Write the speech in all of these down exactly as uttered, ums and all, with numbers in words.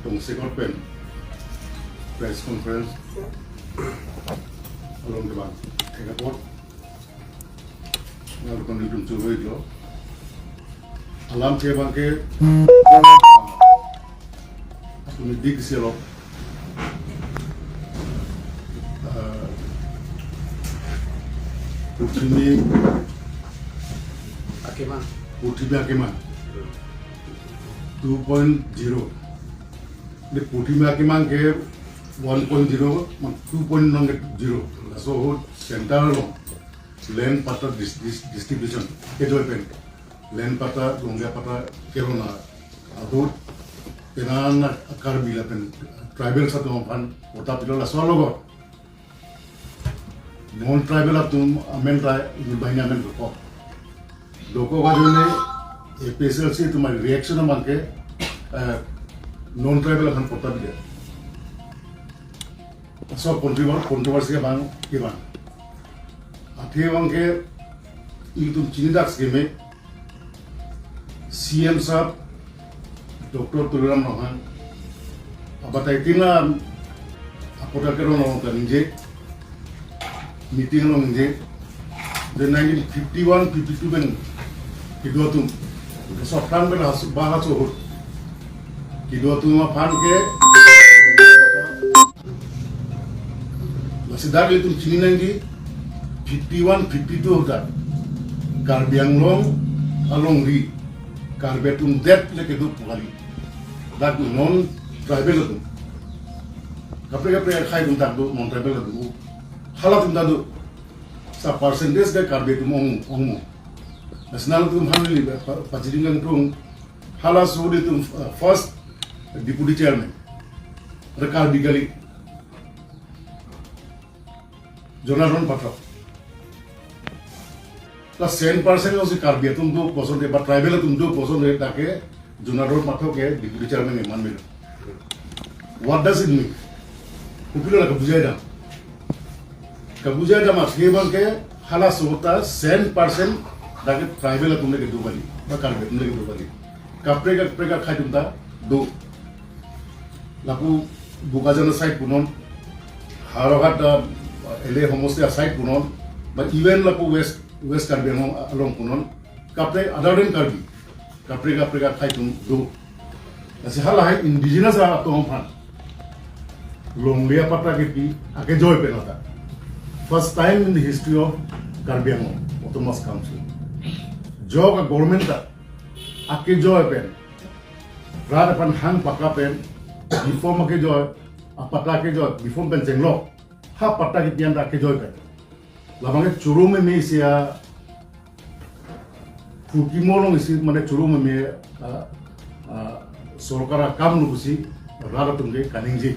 Tongsekot pen press conference along kebang thek apot nang kon itum churoi lo. Alam ke bang ke atum dik selo. Ah, Purthimi Akeman. Purthimi Akeman two point zero. Di Purthimi Akeman ke one point zero, man two point nong zero. Laso ahut center along land patta dis-, dis-, distribution kejoi pen, land patta, longle patta kelong ahut, penang Karbi lapen tribal atum aphan patta pilo. Laso alogot non tribal atum amen ta inut banghini amen dokok. Dokok ajoine A P H L C atum reaction abang ke, eh, non tribal aphan patta pilo. So controver-, controversy abang kebang. Athe abang ke itum chinidak si keme, C M sahab, Doctor Tuliram Ronghang, abatai tina apotak ke Ronghang ta ningje, meeting along ningje, the nineteen fifty-one fifty-two pen kedo atum, sotang pen has-, ba haso ahut kedo atum aphan ke, lasi dak itum chini nangji, fifty-one fifty-two ahut Karbi Anglong alongri Karbi atum det le kedo pu kali. Dak non tribal atum. Kaprek kaprek akhei atum dak do, non tribal atum. Halatum dak do. Sa percentage ke Karbi atum ong, ongmo. National atum aphan neli pa-, pachiding kangtung. Halaso ahut itum, uh, first deputy chairman. Ada Karbi kali. Jonathan Pathak. La cent percent jongsi Karbi atum do puson de, ba tribal atum do puson de, dak ke Jonathan Pathak ke deputy chairman eman melo. What does it mean? Kopilo la kabujai dam. Kabujai dam athe abang ke halaso ahut ta cent percent dak ke tribal atum le kedo kali, ba Karbi atum le kedo kali. Kaprek kaprek akhei atum ta do. Lapu Bokajan aside punon, Howraghat, uh, L A homosti aside punon, but even lapu West, West Karbi Anglong along punon, kaprek other than Karbi, kaprek kaprek akhei atum do. Lasi halahai indigenous atum aphan longle apatta kipi akejoi pen ahut ta first time in the history of Karbi Anglong Autonomous Council. Ajok a-government ta akejoi pen, rat aphan hang pakka pen, before akejoi, apatta akejoi, before pen chenglok, ha patta kipi an ta akejoi pen. Labang ke choro meme isi a, phuki molong isi mane choro meme, ah, ah, sorkar akam lo pusi rat atum ke kaningje.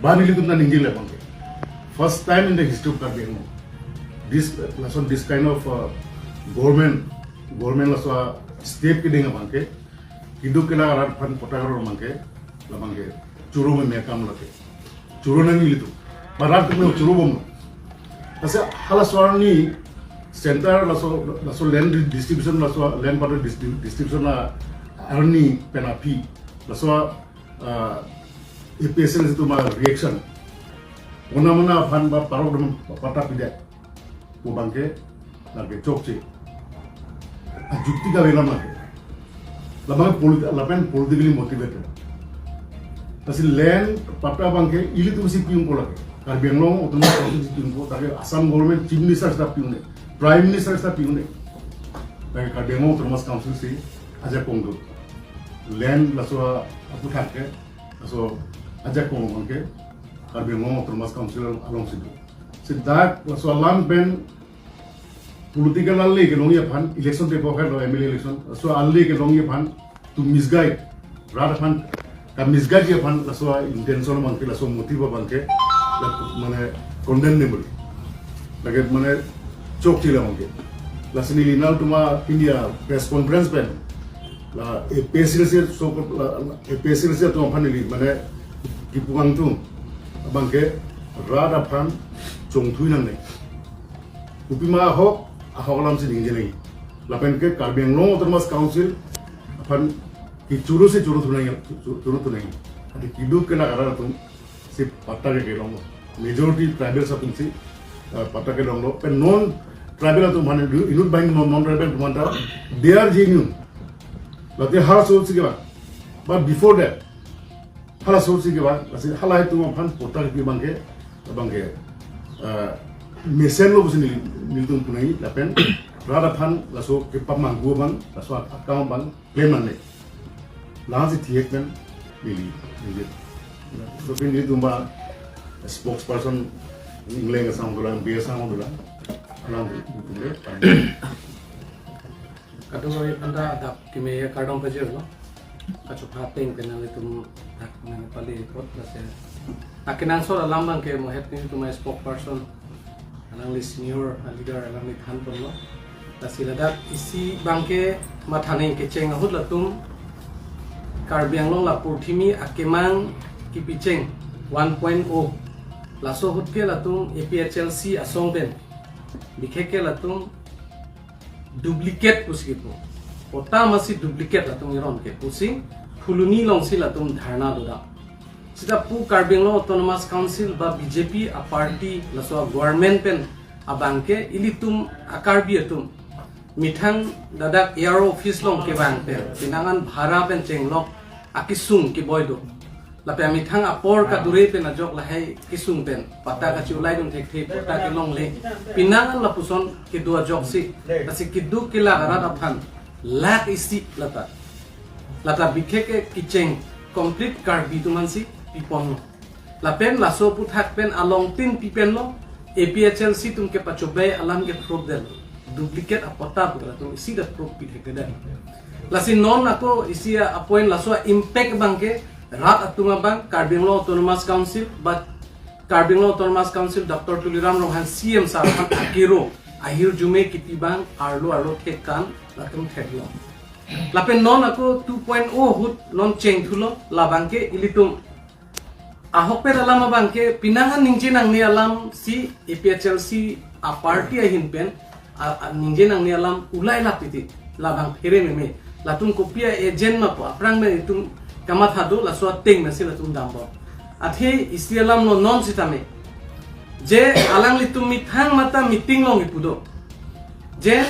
Ba nelitum ta ningje le abang ke. First time in the history of Karbi Anglong. This, uh, lason this kind of, uh, government, government laso step kedeng abang ke. Kedo kela rat aphan patta karo abang ke, labang ke choro meme akam lake. Choro nangji ilitum. Ba rat atum choro bomlo. Lasi halaso arni center laso, laso land distribution, laso land patta distri-, distribution a arni pen aphi, laso, ah, A P H L C atum a-reaction. Mona mona aphan ba parok dam patta pidet pu abang ke lake chokche. Ajukti kave alam lake. Labang polit-, lapen politically motivated. Lasi land patta abang ke ilitum si pi-un-e lake. Karbi Anglong Autonomous Council si pi-un-e, lake Assam government chief minister seta pi-un-e, prime minister seta pi-un-e. Lake Karbi Anglong Autonomous Council si ajakong do. Land laso aphuthak ke, laso ajakong abang ke Karbi Anglong Autonomous Council alongsi do. Si dak laso alam pen political ale kelongji aphan, election te pokhai lo M L A election. Laso ale kelongji aphan to misguide, rat aphan ka-misguide ji aphan laso intention abang ke, laso motive abang ke, la mane condemnable. Lake mane chokche le abang ke. Lasi neli nangtum aphan ya press conference pen la A P H L C so la, la A P H L C atum aphan neli mane kipu kangtung abang ke rat aphan chongthui nangne. Kopima ahok, ahok alam si ningje nangji. Lapen ke Karbi Anglong Autonomous Council aphan kechoro si choro thu nangji, choro thu nangji. Keduk kelak arat atum si patta ke kelonglo. Majority tribals atum si, eh, patta kelonglo. Pen non tribal atum aphan inut, inut banghini non, non tribal atum aphan ta, they are genuine. Late halaso si kevang. But before that, halaso si kevang, lasi halahei atum aphan patta kepi abangke, abangke, eh, mesenlo pusi neli, nelitum punai, lapen rat aphan laso kepamanghu abang, laso akam abang, claim nangne. Lasi thihek pen neli, neli. So pen nelitum ba spokesperson Engleng asang dolang, B asang dolang. Alang nelitum le. Kadung oi anda adap keme ya kardom pajirlo. Kachopha ateng pen nanglitum dak nangpali apot lasi akenangsot alam abangke mohet nelitum a-spokesperson alangli senior leader alangli thanponlo. Lasi ladak isi abangke mathaning kecheng ahut latum Karbi Anglong la purthimi akemang kepicheng one point oh. Laso ahut ke latum A P H L C asong pen bikhek ke latum duplicate pusi kepu. Patta masi duplicate latum iron ke pusi Phuloni alongsi latum dharna dodam. Sita pu Karbi Anglong Autonomous Council ba B J P a-party laso a-government pen abangke ilitum a-Karbi atum methang ladak A R O office along kevang pen, pinangan bhara pen chenglok akesung keboi do. Lapen methang apor kadure pen ajok lahai kesung pen patta kachiulai dun thekthe, patta kelongle, pinangan lapuson kedo ajoksi, lasi keduk kelak arat aphan lakh isi lata, lata bikhek ke kecheng complete Karbi atum aphansi piponlo. Lapen laso aphuthak pen alongtin pipenlo, A P H L C atum kepachobei alam ke proof det. Duplicate apatta pu latum isi ta proof pithekthedet. Lasi non ako isi a-point laso a-impact abangke rat atum abang Karbi Anglong Autonomous Council, but Karbi Anglong Autonomous Council Doctor Tuliram Ronghang C M sir aphan akero ahirjume kipi abang arlo arlo thek kan latum theklo. Lapen non ako two point oh ahut non chengthulo, labangke ilitum ahokpet alam abangke pinangan ningje nangne alamsi A P H L C a-party ahin pen a, a, ningje nangne alam ulai lap titi, labang phere meme. Latum kopi a-agent ma pu aphrang pen itum kamatha do, laso ateng pensi latum dambom. Athe isi alam lo non sitame, je alanglitum methang mata meeting along kipu do, je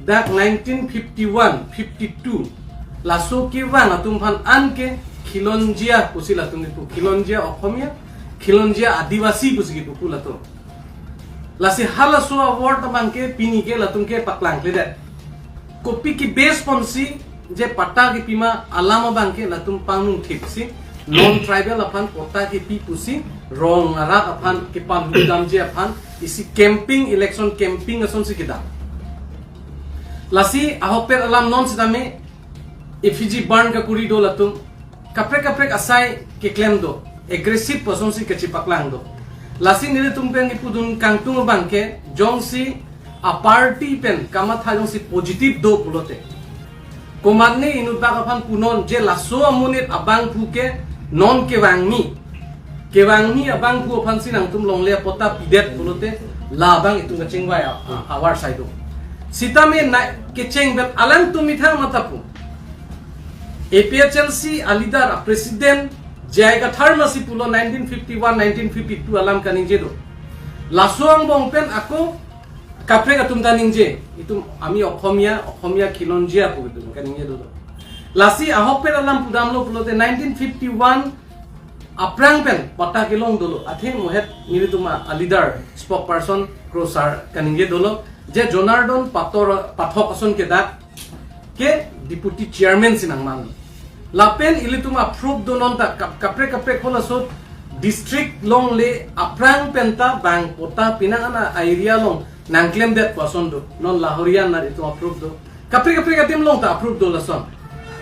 dak nineteen fifty-one, fifty-two laso kevang atum aphan anke khilonjia pusi latum kipu, khilonjia Okhomia, khilonjia Adivasi pusi kipu pu latum. Lasi halaso a-word abangke pini ke latum kepaklangkledet. Kopi ke-base ponsi je patta kepima alam abangke latum pangnung thipsi non-tribal aphan patta kepi pusi rong arat aphan kepamhudamji aphan isi campaign, election campaign asonsi kedam. Lasi ahokpet alam non sitame effigy burn kakuri do latum, kaprek kaprek asai keklem do, aggressive pu asonsi kachipaklang do. Lasi nelitum pen kipudun kangtung abangke jongsi a-party pen kamatha jongsi positive do pulote, komatne inutbak aphan punon je laso amonit abangphu ke non kevangmi, kevangmi abangphu aphansi nangtum longle patta pidet pulote, labang itum kachingvai a, a, avar sai do. Sitame na kecheng pen alangtum methang mata pu, A P H L C a-leader, a-president J I Kathar masi pulo nineteen fifty-one, nineteen fifty-two alam kaningje do. Laso angbong pen ako kaprek atum ta ningje, itum ami Okhomia, Okhomia khilonjia pu itum kaningje do. Lasi ahokpet alam pudamlo pulote nineteen fifty-one aphrang pen patta kelong dolo. Athe mohet nelitum a-leader spokesperson Kro sir kaningje dolo je Jonardon Pator, Pathok ason kedak ke deputy chairman si nangman. Lapen ilitum a-proof do non ta kap-, kaprek kaprek halaso district longle aphrang pen ta bang patta pinangan a-area along nangklemdet pu ason do. Non Lahorian na itum a-proof do. Kaprek kaprek adim along ta a-proof do lason.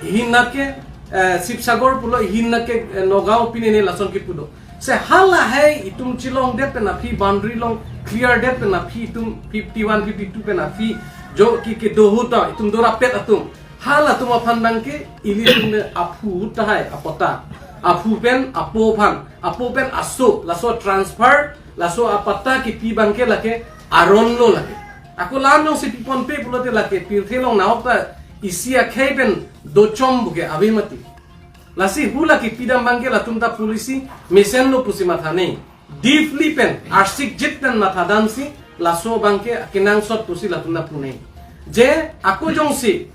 Ihin na ke, eh, Sibsagar pulo, ihin na ke, eh, Nagaon pine ne lason kipu do. Se halahei itum chelongdet pen aphi, boundary along cleardet pen aphi, itum fifty-one, fifty-two pen aphi jo ke, kedo ahut ta itum do rapet atum. Halatum aphan abangke ilitum ne aphu tahai apatta. Aphu pen apo aphan, apo pen aso, laso transfer, laso apatta kipi abangke lake aron lo lake. Ako la-an jongsi piponpe pulote lake pirthe along nahok ta isi akhei pen dochom pu ke ave mati. Lasi hu lake pidam abangke latum ta policy mesenlo pusi matha nangji. Deeply pen, arsik jit pen matha damsi, laso abangke kenangsot pusi latum ta pu nangji. Je ako jongsi,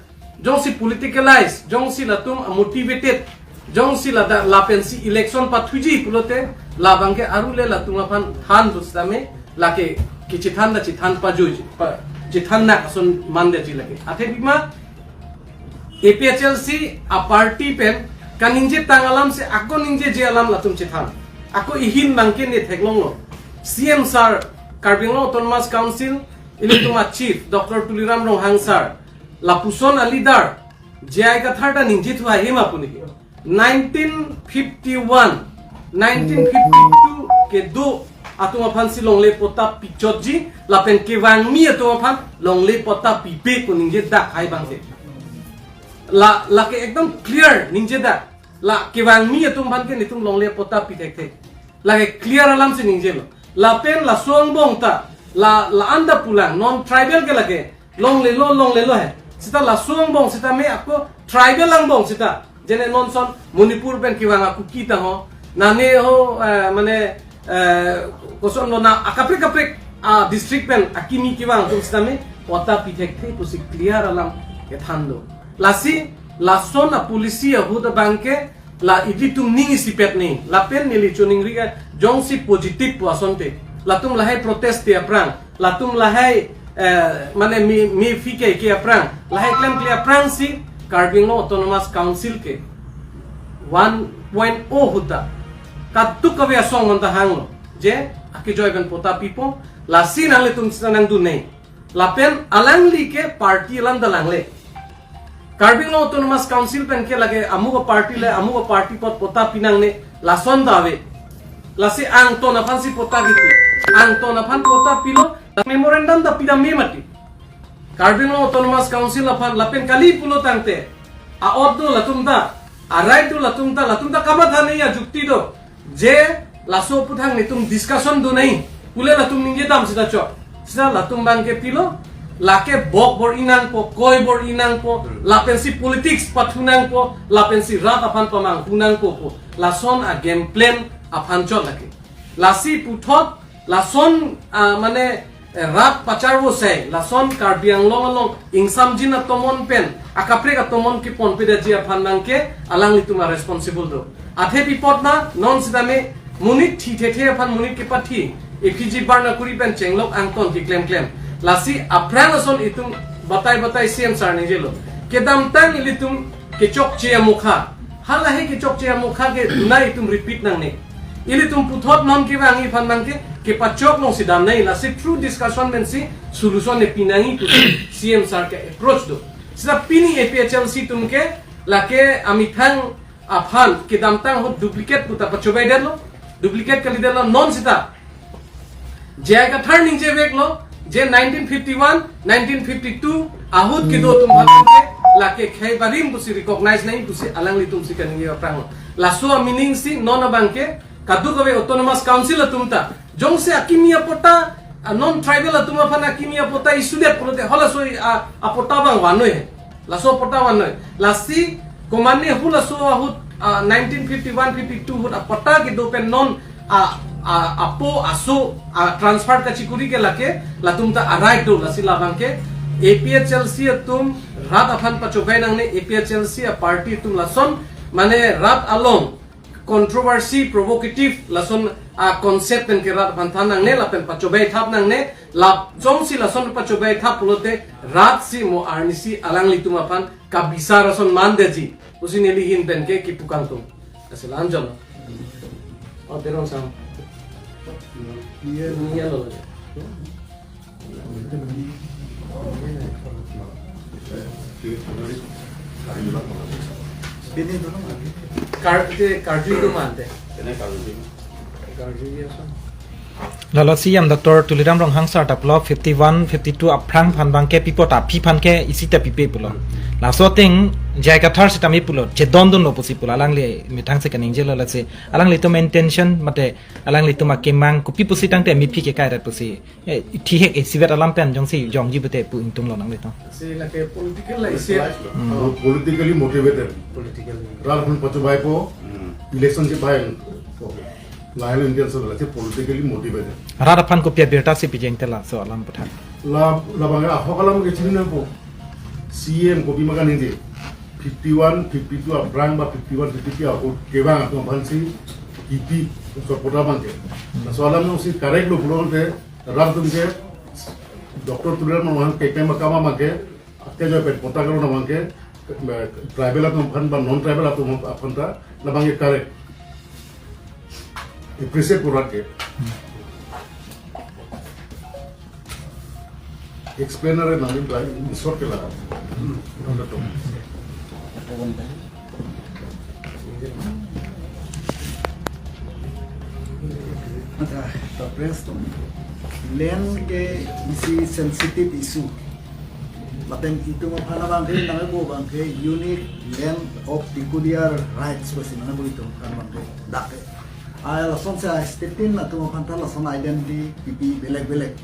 jongsi politicalize, jongsi latum motivated, jongsi lada lapensi election pathuji pulote, la abangke arule latum aphan than pusitame, lake kechethan ta chethan pajuji, pa, chethan nak ason mandetji lake. Athe pima, A P H L C a party pen kaningje tang alam si ako ningjeje alam latum chethan. Ako ihin abangke ne theklonglo. C M sir, Karbi Anglong Autonomous Council, ilitum a chief, Doctor Tuliram Ronghang sir, lapuson a leader, J I Kathar ta ningje thu ahem apuni. Nineteen fifty-one, nineteen fifty-two kedo atum aphansi longle patta pichotji, lapen kevangmi atum aphan longle patta pipe pu ningje dak hai abangke. La, lake ekdom clear ningje dak. La kevangmi atum aphan ke netum longle patta pi thekthe. Lake clear alam si ningjelo. Lapen laso angbong ta, la, la-an ta pulang, non tribal ke lake, longlelo, longlelo he. Seta laso angbong sitame ako tribal angbong seta. Jene non son Manipur pen kevang a Kuki ta ho. Nane ho, eh, mane, eh, kosonlo na akaprek kaprek a district pen akimi kevang atum sitame patta pi thekthe pusi clear alam kethan do. Lasi, lason a policy ahut abangke, la ilitum ning isipet nangji, lapen neli choningri ke jongsi positive pu asonte. Latum lahai protest te aphrang, latum lahai, eh, mane mi, mi fike ke aphrang, lahai klemkle aphrangsi Karbi Anglong Autonomous Council ke one point oh ahut ta kadokave asong anta hanglo. Je, akejoi pen patta pipo, lasi nanglitum sita nangdun nangji. Lapen alangli ke party alam ta langle. Karbi Anglong Autonomous Council pen ke lake amuk a party le, amuk a party apot patta pinangne, lason ta ave. Lasi angton aphansi patta kipi. Angton aphan patta pilo, memorandum ta pidam me mati. Karbi Anglong Autonomous Council aphan lapen kali pulo tangte, a-ot do latum ta, a-right do latum ta, latum ta kamatha nangji ajukti do. Je laso aphuthak netum discussion do nangji. Pule latum ningje dam sita chok. Sita latum abangke pilo, lake bok bor-i nangpo, koi bor-i nangpo, lapensi politics pathu nangpo, lapensi rat aphan pamanghu nangpo pu. Lason a game plan aphan chot lake. Lasi puthot, lason, ah, mane, eh, rat pacharvo sei, lason Karbi Anglong along ingsamjin atomon pen, akaprek atomon keponpedetji aphan abangke alanglitum a responsible do. Athe pi apot na, non sitame monit thi thethe aphan monit kepathi, A P G Barnakuri pen chenglok angton keklemklem. Lasi aphrang ason itum batai batai C M sir ningjelo. Kedamtang ilitum kechokche amokha. Halahei kechokche amokha ke duna itum repeat nangne. Ilitum puthot non kevangji aphan abangke kepachok longsi dam nangji, lasi through discussion pensi solution ne pi nangji pu C M sir ke approach do. Sita pini A P H L C atum ke lake amethang aphan kedamtang ahut duplicate puta pachobei detlo, duplicate kalidetlo non sita. J I Kathar ningjeveklo, je nineteen fifty-one, nineteen fifty-two ahut kedo atum aphan ke lake khei barim pusi recognize nangji pusi alanglitum si kaningje aphrang. Laso a meaning si non abangke kadokave Autonomous Council atum ta jongsi akimi apatta, a non tribal atum aphan akimi apatta issue det pulote halaso a, apatta abang vannoi he. Laso apatta vannoi. Lasi komatne halaso ahut, ah, nineteen fifty-one fifty-two ahut apatta kedo pen non a, a, apo aso a transfer kachikuri ke lake latum ta a right do, lasi labangke A P H L C atum rat aphan pachobei nangne, A P H L C a party atum lason mane rat along controversy, provocative, lason a concept pen ke rat aphan than nangne, lapen pachobei thap nangne, lap jongsi lason pachobei thap pulote rat si mo arnisi alanglitum aphan kabisar ason mandetji pusi neli ahin pen ke kipu kangtung. Lasi la-an jon. Oh, Teron sang. Iya, iya lo. Bini dulu lagi. Kar-, ke karju itu mante. Ini karju. Karju ya, sang. Lalo C M Doctor Tuliram Ronghang sir ta pulo fifty-one, fifty-two aphrang aphan abangke pipo ta aphi aphan ke isi ta pipe pulo. Laso ateng J I Kathar sitame pulo, chedondunlo pusi pulo, alangli methang si kaningjelo. Lasi alanglitum intention mate alanglitum akemang kopi pusi tangte mephi ke kairat pusi, eh, thihek isivet alam pen jongsi jongji bete pu ingtunglo nanglitum. Si lake political la isi. Hmm. Politically motivated. Political. Rat aphan pachobaipo, Hmm. election ke bai. Lahelo intention lasi politically motivated. Rat aphan kopi abirta si pijeng te laso alam aputhak. La, labang ahok alam ke chini nangpo. C M kopima kaningje. Fifty-one, fifty-two aphrang ba fifty-one, fifty-three ahut kevang atum aphan si kipi support abangke. Laso alam nang si correct lo pulote rat atum ke Doctor Tuliram Ronghang kepeng akam abangke, akke jo pen pota karo abangke, eh, tribal atum aphan ba non tribal atum aphan ta, labangke correct. Appreciate kurat ke. Explainer nangin ba in short ke la. Acha, ta press atum. Land ke isi sensitive issue. Lapen itum aphan abangke nangpo abangke unique land of peculiar rights pusi nangpo itum aphan abangke dak ke. Ai lasonsi state tin atum aphan ta lason identity pipi belek belek.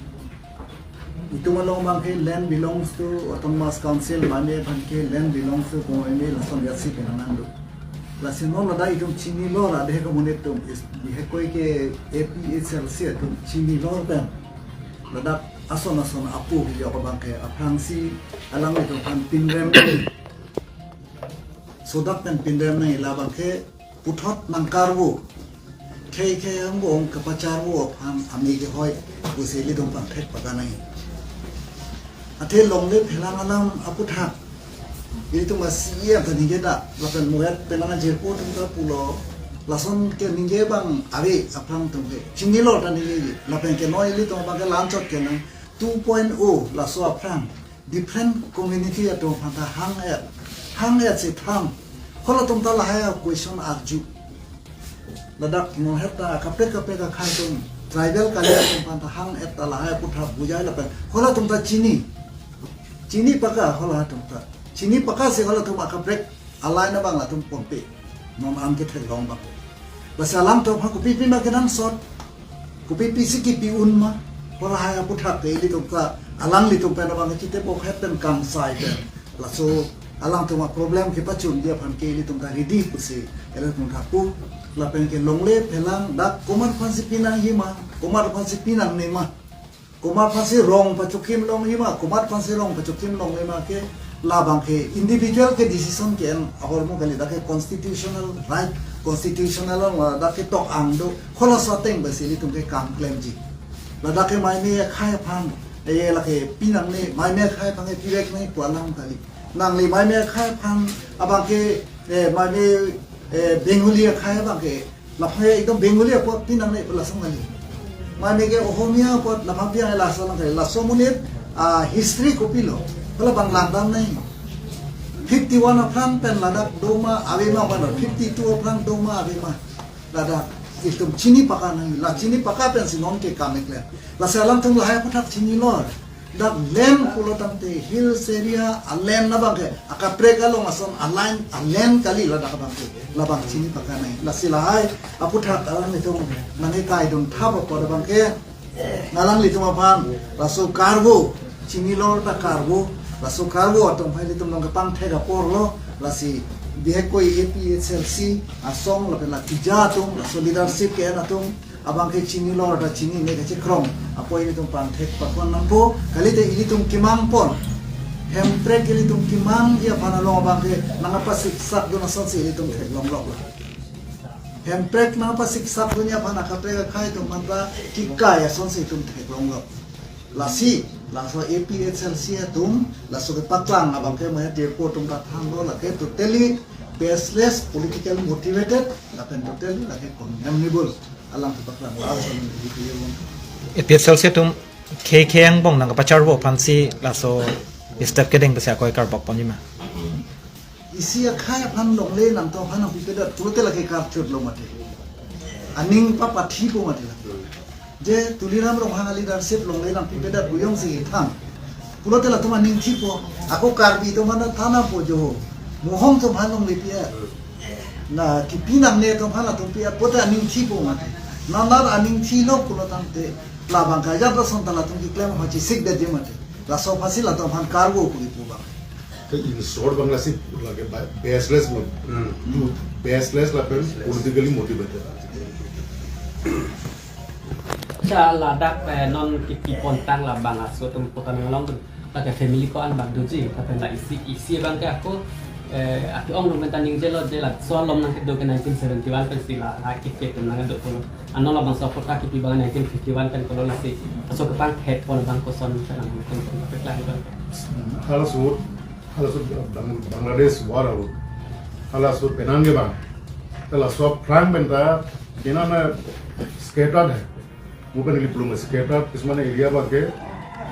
Itum along abangke land belongs to Autonomous Council, mane abangke land belongs to Komomi, lason yasi penangan do. Lasi non ladak itum chinilo, ra deh komunitum is bihek koi ke A P H L C atum chinilo pen. Ladak ason ason apu ke jok abangke aphrangsi alanglitum aphan pinrem. Sodak pen pinrem nang ila abangke puthot nangkarvo. Khei khei angbong kapacharvo aphan ami kehoi pusi ilitum aphan thek pakanai. Athe longle phelang alam aputhak ilitum asi ya tani keda lapen muhet penang ajirpo atum ta pulo lason ke ningje abang ave aphrang atum ke chinilo ta ningje lapen ke noi ilitum abangke lanchot ke nang two point oh laso aphrang different community atum aphan ta hang-et, hang-et si tham. Halatum ta lahai a question arju. Ladak mohet ta kaprek kaprek akhai atum tribal kali atum aphan ta hang-et ta lahai aputhak bujai lapen halatum ta chini. Chini paka halatum ta. Chini paka si halatum akaprek alai na bang latum ponpe. Non an ke theklong bang. Lasi alanglitum aphan kopi pima kenangsot. Kopi pisi kipi un ma. Hala hai aputhak ke ilitum ta alanglitum pen abang chite bok het pen kangsai pen. Laso alangtum a problem kepachunji aphan ke ilitum ta ready pusi ilitum ta pu. Lapen ke longle phelang dak komat aphansi pinangji ma. Komat aphansi pinangne ma. Komat aphansi rong pachokim longji ma, komat aphansi rong pachokim longle ma ke labang ke individual ke decision ke-en ahormu kali, dak ke constitutional right, constitutional along dak ke tok ang do, halaso ateng basi ilitum ke kam klemji. Ladak ke maime akhai aphan, eh, lake pinangne, maime akhai aphan ke pivek nangji pu alam kali. Nangli maime akhai aphan abang ke, eh, maime, eh, Bengali akhai abang ke, laphan ekdom Bengali apot pinangne pu lason kali. Maime ke Ohomia apot laphan pinang lason kali. Laso amonit, ah, history kopilo. Hala bang langdam nai. Fifty-one aphrang pen ladak doma ave ma, mana fifty-two aphrang doma ave ma. Ladak itum chini paka nai. La chini paka pensi non ke kam keklem. Lasi alangtum lahai aputhak chinilo. Dak land pulo tangte hills area a land labang ke akaprek along ason a-land, a-land kali ladak abang ke, labang chini pakanai. Lasi lahai aputhak alanglitum nangkekai dun thap apot abang ke alanglitum aphan laso karvo, chinilo ta karvo, laso karvo atum hai ilitum nangkepangthek apor lo. Lasi bihek koi A P H L C asong lapen la tija atum, laso leadership ke-en atum abang ke chinilo ta chinine kachekrong apot ilitum pangthek pakon nangpo, kalite ilitum kemang pon. Hemprek ilitum kemangji aphan along abang ke nangpasiksak dun asonsi ilitum theklong lok. Hemprek nangpasiksak dunji aphan akaprek akhai atum aphan ta kekai asonsi itum theklong lok. Lasi, laso A P H L C atum, laso kepaklang abang ke maya dirpo atum ta thanlo, lake totally baseless, political motivated, lapen totally lake condemnable. Alam kepaklang, laso A P H L C atum khei khei angbong nangkepacharvo aphansi laso step kedeng besi akoi karbok ponji ma. Isi akhai aphan longle nangtum aphan api kedat pulote lake karchot lo mati. Aning papathi po mati lake. Je Tuliram Ronghang a leadership longle nangpipedet pu jongsi thang. Pulote latum aning thipo. Ako Karbi atum aphan thanpo jo. Mohong atum aphan longle pi-et. Na kipi nangne atum aphan latum pi-et pote aning thipo mati. Nanat aning thilo pulo tangte labang kajat ason ta latum keklem aphan chesikdetji mati. Laso aphansi latum aphan karbo pu kipu abang. Te in short abang lasi lake ba-, baseless mo. Hmm. Youth baseless lapen politically motivated. Acha, ladak, eh, non kipi pontang labang aso atum potan ngalong atum. Lake family ko-an abang doji, lapen la isi, isi abang ke ako, eh, ake-ong atum pen ta ningjelo je laso alom nangkedo ke nineteen seventy-one pensi la, la keke atum nangkedo pulo. Ano labangso apot ta kipi abang nineteen fifty-one pen pulo lasi. Laso kepangthek pon abang koson pen nangtum pen peklang abang. Halaso, halaso Bang-, Bangladesh war ahut. Halaso penang ke bang. Te laso aphrang pen ta, ina na scattered hai. Mo pen ili belum scattered, kismane area abang ke,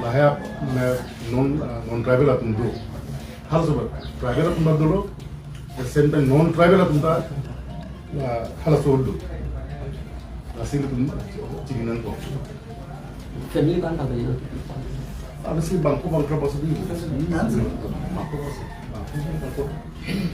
lahai, mane non, ah, non tribal atum do. Halaso abang, tribal atum abang dolo, the same time non tribal atum ta, ah, halaso do. Lasi ilitum chini nangkok. Family abang ta beli. Ada si bangko bangkra bangso di. Bangko bangso. Bangko bangko.